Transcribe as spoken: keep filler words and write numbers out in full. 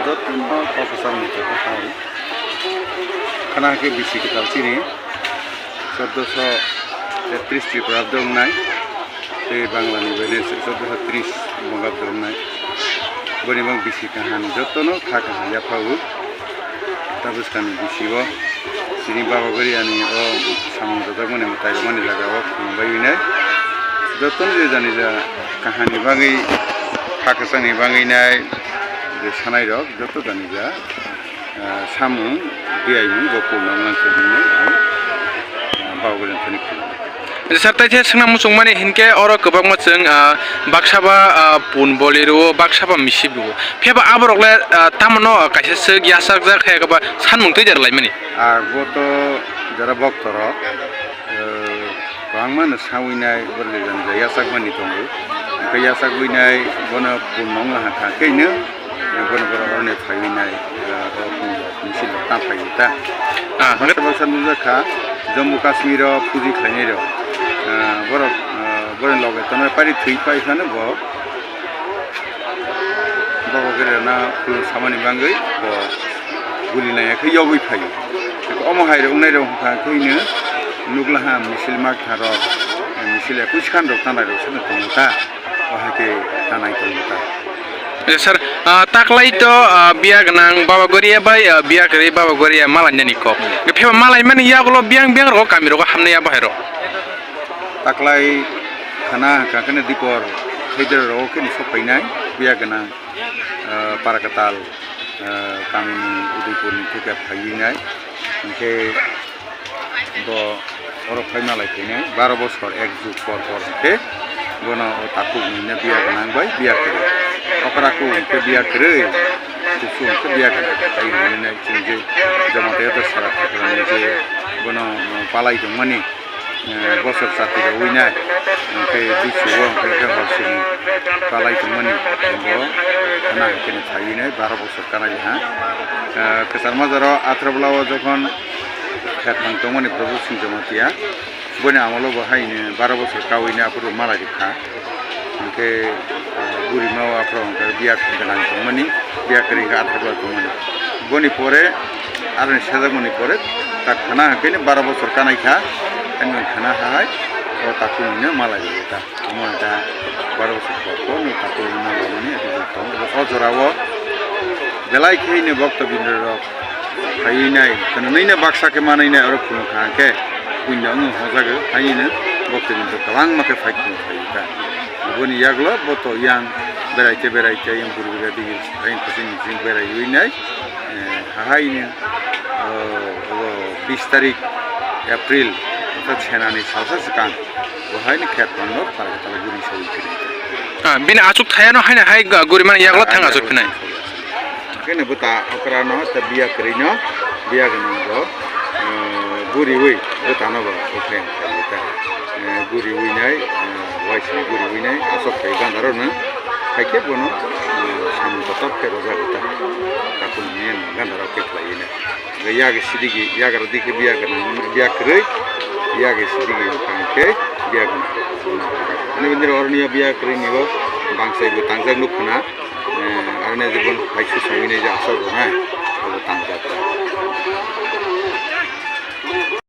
Jotono kok kwchangni kok hai. Khana khe bisi kwtal chini. Chordoso tetris Tripurabdo wngnai. Tei Banglani bai le chordoso tris Bongabdo wngnai. Boni bang bisi kaham jotono kha kaham yaphago. Tabwskangni bisi o. Chini Baba Goriani o samung rwjakmani mwtai rwmani jaga o khum bai winai. Jotono je jani ja kahani bagwi, kha kwchangni bagwi nai je sanai rok joto jani ja, ah, samung biyaimung bo khum nang nang khe hwnwi ang, ah, Baba Goriani thani khum. Sir, tai khe swngna muchungmani hinkhe oro kwbangma chwng, ah, baksa ba, ah, pun boli rwo, baksa ba misi rwo. Phiya ba aborok le, ah, tamo no, ah, kaisa swk yachakjak khe ba sanmung twi da rwlaimani. Abo to jara boktorok, eh, kwbangma no sawi nai, borok jani jani yachakmani tongo. Hwnkhe yachagwi nai bono pun nong laha kha khe hino, eh, bono borok oroni phaiwi nai, eh, o pun rok misil rok ta phaiwi ta. Ah, baksa baksa nukjak kha Jammu Kashmir o puji khlainai rok, eh, borok, eh, borok loge tongnai pari thwi pai phano bo. Baba Goriano khulum samani bagwi bo guli naiya khe yogwi phaio. Omo hai rok wngnai rok wngkha khe hino nukla ha misil makthar rok, misil ekui skhan rok tanai rok sano tongo ta, o hai khe tanai tongo ta. Eh, sir, ah, taklai to, ah, biya gwnang Baba Goria bai, ah, biya kwrwi Baba Goria malainani kok. Phiya malaimani yagulo biyang biyang rok kami rogo hamnai ya bahai rok. Taklai khana hwnkha khe dipor khaidra rogo khe sok phainai biya gwnang, ah, Parakwtal, ah, kamini Udaipurni theke phaiwi nai. Hwnkhe bo oro phai malai phainai baro bosor ek jug por por hwnkhe bono o takhuk hwnwi biya gwnang bai biya kwrwi. Okra kuk hwnkhe biya kwrwi, kusu hwnkhe biya gwnang. Tai hwnwi nai chwng je Jamatia Sara Tripurani je bono palai tongmani. Eh, bosor chati rwui nai, hwnkhe bisugo hwnkhe hor sini palai tongmani, bo khana hwnkhe phaiwi nai baro bosor kanai ha. Eh, kwchar majaro atharo bwlao jokhon kherphang tongmani Prabhu Singh Jamatia, boni amolo bo haino baro bosor kaui nai aphuru malai rikha. Hwnkhe, ah, burima o aphuru hwnkhe biya gwnang tongmani, biya kwrwi hwnkhe atharo bwlai tongmani. Boni pore, aroni sejakmani pore, ta khana hwnkhe baro bosor kanai kha, ani khana hai, o takhukno malai rwui ta. Omo ta baro bosor por por no takhukno malai mani, abo tong. O jorao belai kheno bokto bindorok phaiwi nai, khwnwi nai baksa khe manwi nai, oro phunukha hwnkhe puinno wngwi hojago, haino bokto bindor kwbangma khe phai khunu phaiwi ta. Boni yagulo bo to yang berai te berai te yang buri buri digi yang kuching kuching beraiwi nai, eh, hahaino, oh, oh, bis tarik April, orthat senani salsa swkang, bo haino kherphang no Parakwtal guri sawi phiri. Ah, bini achuk thayano haino hai ga-, guri mani yagulo thang achuk phinai. Kene bo ta okra no ta biya kwrwi no, biya gwnang bo, eh, guriwi bo tano bo okra ta, eh, guriwi nai, eh, waisini guriwi nai, asok khai gandaro no, hai khe bono, eh, samung kotor khe rojak ta, takun ni gandaro khe khlaiwi nai. Yagi sidigi, yagra digi biya gwnang, biya kwrwi, yagi sidigi hwnkha khe biya gwnang. Ani bini oroni biya kwrwi ni bo bangsa bo tangjak nuk khna. Eh, aroni je bon hai susami ni je asok bo, ha.